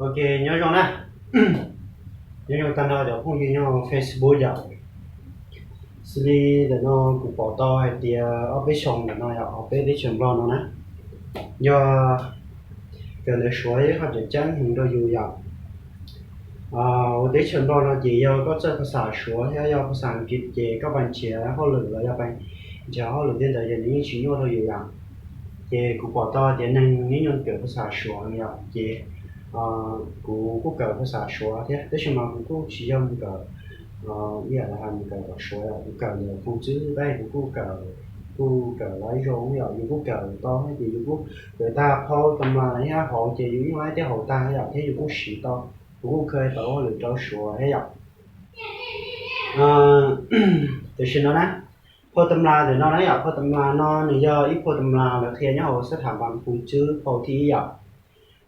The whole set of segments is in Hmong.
Ok, nyob zoo na. Nyob zoo tag nrho cov phooj ywg nyob Facebook yom. Xws li ntawm no kuv pom tau hais tias ob peb xyoo ntawm no yom, ob peb teb chaws Nplog no na, yog kawm ntawv Suav yog ib qho tseem ceeb heev rau yus yom. Ua teb chaws Nplog no ces yog koj txawj phas xas Suav thiab yog phas xas Askiv ces koj pais nrhiav hauj lwm los yog pais nrhiav hauj lwm tej ntawd ces nws yeej tsis nyuaj rau yus yom. Ces kuv pom tau tias neeg ib nyuag kawm phas xas Suav yom, ces kuv kuj kawm phas xas Suav thiab, tab sis mas kuv kuj tsis yog mus kawm ib yam li hais mus kawm kom Suav yom, kuv kawm ntawm foom xwb tab sis kuv kuj kawm, kuj kawm lawv zoo yom, yus kuj kawm tau thiab ces yus kuj kawm tag phau tas mas ib hauv ces yus yeej laib tej hauv tag yom, thiab yus kuj siv tau, kuv kuj kha tau hauj lwm rau Suav thiab yom. Tam sim no na, phau tas mas ntawm no na yom, phau tas mas no nws yog ib phau tas mas lawv qhia nyob hauv xab tham npas foom xwb phau thib ib yom.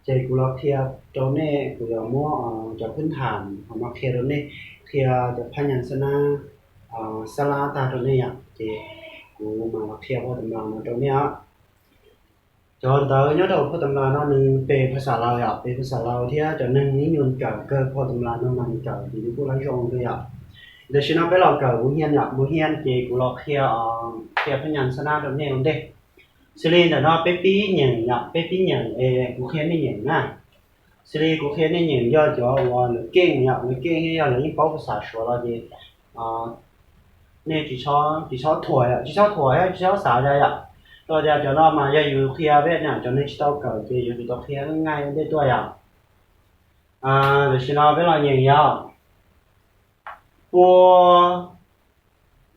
Ces kuv los qhia rau nej, kuv yuav muab cov phwb tham hauv no qhia rau nej, qhia cov phab nyas xab nab, xab lab tag rau nej yom, ces kuv mam los qhia phau tas mas no rau nej os. Cov ntawv nyob rau phau tas mas no nws pes phas xas Laus yom, pes phas xas Laus thiab cov neeg ib nyuag kawm kawg phau tas mas no mas nws kawm ces nws kuj laib zoo kawg yom. Tam sim no peb los kawm mus hias yom, mus hias ces kuv los qhia, qhia phab nyas xab nab rau nej ua ntej. Xws li ntawm no peb pib nyeem yom, peb pib nyeem es kuv qhia nej nyeem na. Xws li kuv qhia nej nyeem yog cov uas lawv keej yom, lawv keej thiab yog lawv yeej paub phas xas Suav los ces nej tsis txhob, tsis txhob thuam yom, tsis txhob thuam thiab tsis txhob xav li yom. Rau tias cov no mas yog yus qhia peb na, cov neeg tsis tau kawm ces yus tsis tau qhia nqaij ua ntej tuaj yom. Tam sim no peb los nyeem yom. Pua,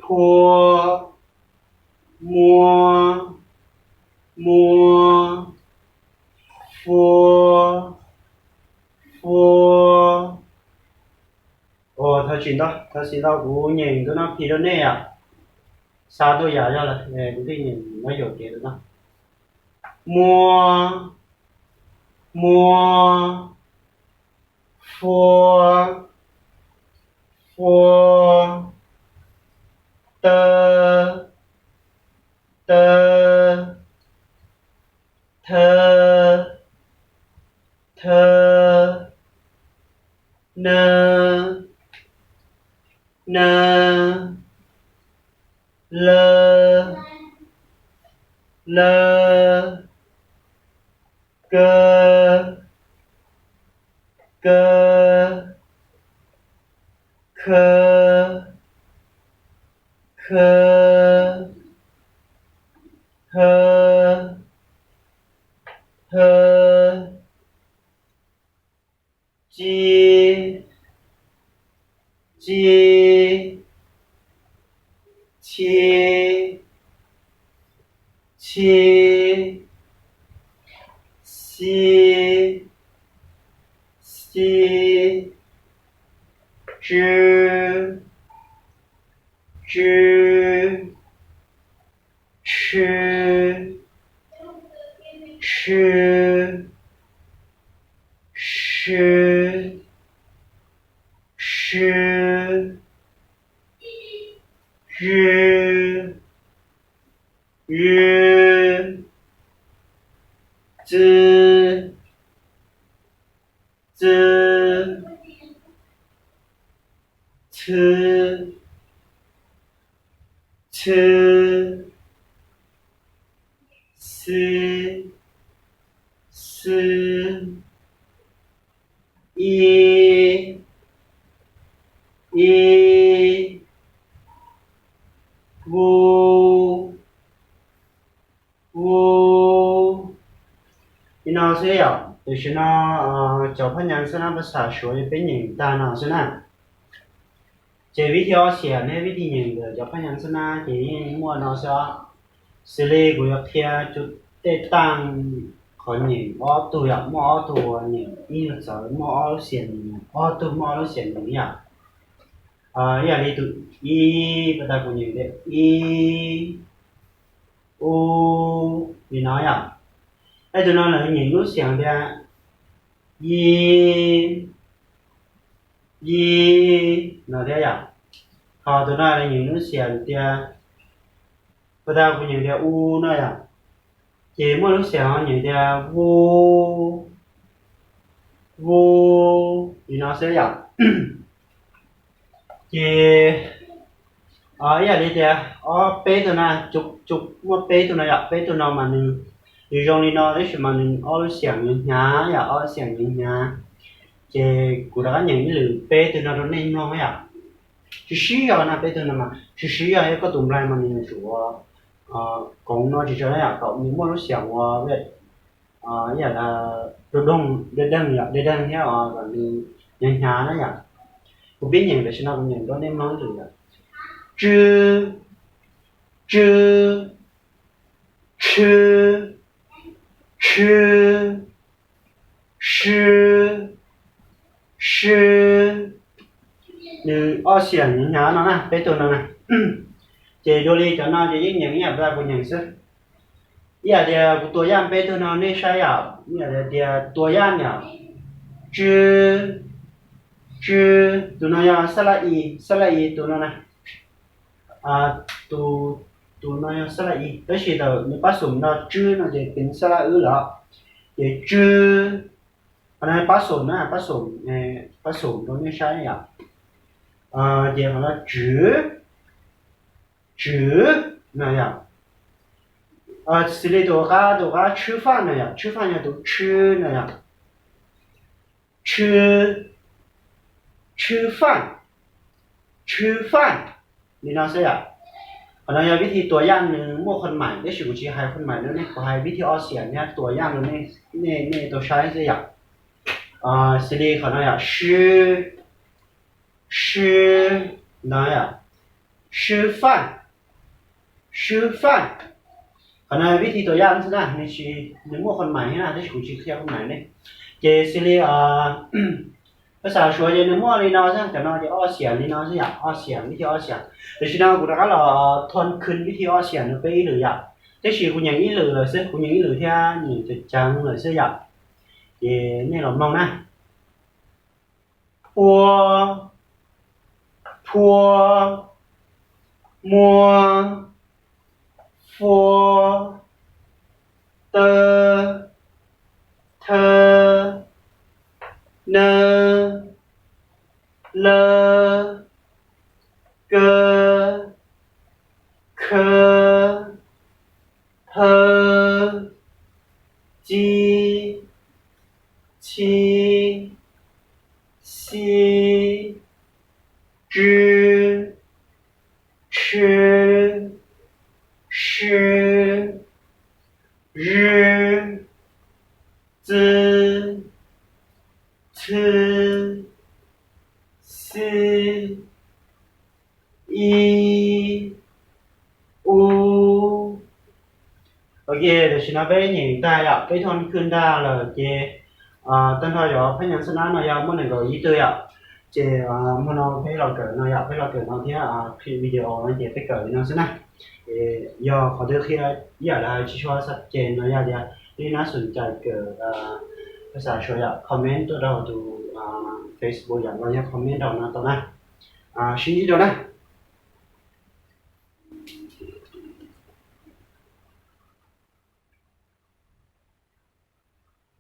phua, mua, mua, fua, fua. Thov txim ntau, thov txim ntau kuv nyeem tus no phim rau nej yom. Xa tuaj yam yog lawm, kuv thiaj nyeem muab yuam kev tus no. Mua, mua, fua, fua, taw, taw, thaw, thaw, na, na, law, law, kaw, kaw, khaw, khaw, haw, haw, ci, ci, ci, ci, xi, xi, tsw, tsw, tshw, tshw, shw, shw, zw, zw, txw, txw, txhw, txhw, xw, xw, i, i, u, u. Li no xwb yom, tam sim no cov phab nyas xab nab phas xas Suav peb nyeem tag no xwb na. Ces vib thib ob xiam neb vib thib nyeem ntawm cov phab nyas xab nab ces yeej muaj no xwb os. Xws li kuv yuav qhia tej taaj qhov nyeem ob tug yom, muaj ob tug uas nyeem ib nyuag txawv, muaj ob lub xiam nyeem, ob tug muaj ob lub xiam nyeem yom. Ib yam li tus i, pas tas kuv nyeem tias i, u, li no yom. Tus no lawv nyeem lub xiam tias yi, yi no thiab yom. Ho tus no lawv nyeem lub xiam tias, pas tas kuv nyeem tias u no yom, ces muaj lub xiam ho nyeem tias u, Vu, li no xwb yom. Ces ib yam li tias ob peb tug no, muaj peb tug no yom, peb tug no mas nws, nws zoo li no tab sis mas nws ob lub xiam nws hnyav yom, ob lub xiam nws hnyav. Ces kuv rov qab nyeem ib lwm peb tug no rau nej mloog yom. Siv siv zog na, peb tug no mas siv siv zog, yog koj tus nplaig mas nws yuav tsum ua koov no tsis tso na yom, kom nws muaj lub xiam ua ib yam li doog doog, dej deeg yom, dej deeg thiab kom nws hnyav hnyav na yom. Kuv pib nyeem, tam sim no kuv nyeem rau nej mloog ib lwm yom. Tsw, tsw, tshw, tshw, sw, sw. Nws ob xiam nws hnyav no na, peb tug no na. Ces dua li cov no ces yeej nyeem ib yam li kuv nyeem xwb. Ib yam tias kuv tua yaj peb tug no nej saib yom, ib yam li tias tua yaj yom. Tsw, tsw, tus no yog xab laj i, xab laj i tus no na. Tus, tus no yog xab laj i, tab sis thaum nws pab xum no tsw no ces pib xab laj wb lawm. Ces tsw, qhov no pab xum na, pab xum, pab xum rau nej saib yom. Ces qhov no tswv, tswv no yom. Xws li tus qab, tus qab tshwb faj no yom, tshwb faj yog tus tshw no yom. Tshw, tshwb faj, tshwb faj, li no xwb yom. Qhov no yog vib thi tua yaj nws muaj khuam mais, tab sis kuv tsis hais khuam mais rau nej, kuv hais vib thi ob xiam thiab tua yaj rau nej, nej tau saib xwb yom. Xws li qhov no yom, sw, sw, no yom, sw faj, sw faj. Qhov no vib thi tua yaj xwb na, nws tsis, nws muaj khuam mais thiab na, tab sis kuv tsis qhia khuam mais rau nej. Ces xws li phas xas Suav ces nws muaj li no xwb, cov no ces ob xiam li no xwb yom, ob xiam, vib thi ob xiam. Tam sim no kuv rov qab los thon khwv vib thi ob xiam no peb ib lwm yom, tab sis kuv nyeem ib lwm lawm xwb, kuv nyeem ib lwm thiab nyeem ceev ceev lawm xwb yom. Ces nej los mloog na. Pua, phua, mua, fua, taw, thaw, naw, law, kaw, khaw, phaw, ci, txhi, xi, tsw, tshw, sw, zwj, txw, txhw, xi, i, u. Ok, tam sim no peb nyeem tag yom, peb thon khwv ntag lawm ces tag nrho cov phab nyas xab nab no yog muaj nees nkaum ib tug yom. Ces hmo no peb los kawm no yom, peb los kawm no thiab qhia video no ces peb kawm li no xwb na. Yog qhov twg qhia ib yam li tsis tshua xav ces no yog tias nej nab xum cais kawm phas xas Suav yom, comment tuaj rau tus Facebook yom, los yog comment rau no tau na. Sib ntsib dua na.